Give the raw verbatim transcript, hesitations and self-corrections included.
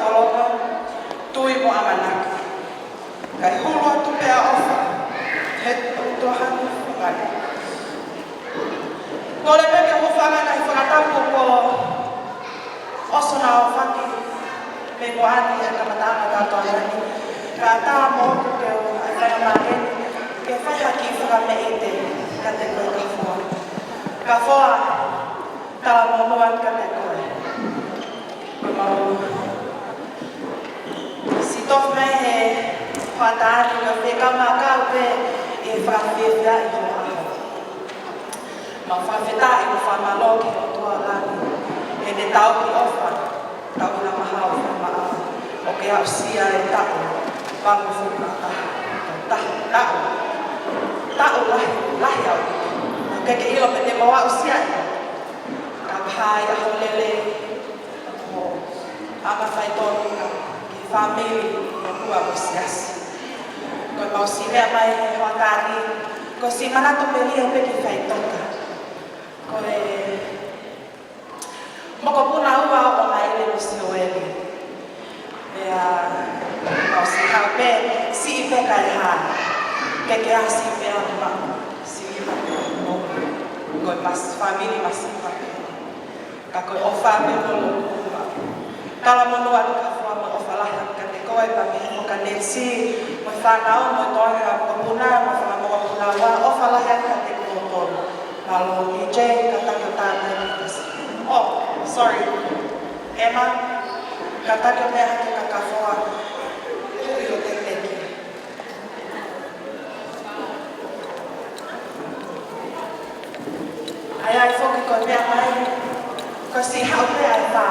Koloka, tui mo ʻamanaki. Kae hulu atu pē ʻa ʻOfa he tuʻutuʻuni fungani. Kole pē ke u hūfanga he fakatapu kuo ʻosi hono ʻohake mei muʻa ni he kamataʻanga ʻo e taʻu ni. Kae ʻatā moʻoku ke u ʻai faingamālie ke fai ha kiʻi fakameʻite kiate koe Kafoa. Kafoa, talamonū atu kiate koe. Ko e mau sitofu mai he hoʻatā ni, ka fekauʻaki pē ʻe he fakafiefiaʻi hoʻo ʻaho. Mau fakafetaʻi mo fakamālō ki he ʻOtua ʻo langi, he ne tauhi ʻOfa, tauhi Lamaha ʻo Famaʻa, ʻo ke aʻusia e taʻu, vangofulu mā taha, taʻu, taʻu, taʻu lahi, lahi ʻaupito. ʻOku ke ʻilo pē te mau aʻusia e taʻu. Ka ʻi ai ʻaho lelei, ʻo ʻofa faitotonu ki he fāmili, ʻo kau mo e siasi. Ko e mau siʻi meʻa mai he hoʻatā ni, ko e siʻi manatu melie pē ki he faʻitoka. Ko e mokopuna ua ʻo Maile mo Sioeli. Pea mau siʻi haʻu pē, siʻi pē kae hā. Ke ke ʻasi pē ʻa ma, siʻi pē ʻa ma. Ko e mas-, fāmili masiva pē. Ka ko e ʻofa pē mo e lotu maʻu. Talamonū atu Kafoa mo e ʻofa lahi atu kiate koe, pea mei he Mokanesi, mo e fānau, mo e toenga mokopuna, mo e fanga mokopuna ua, ʻofa lahi atu kiate kimoutolu. Mālō D J, kātaki ʻo tāpuni. Oh, sorry. Emma, kātaki ʻo meʻa hake kia Kafoa. Ui ʻo teteki. ʻAi, ʻai foki ko e meʻa mai, ko e siʻi haʻu pē ʻa e fā.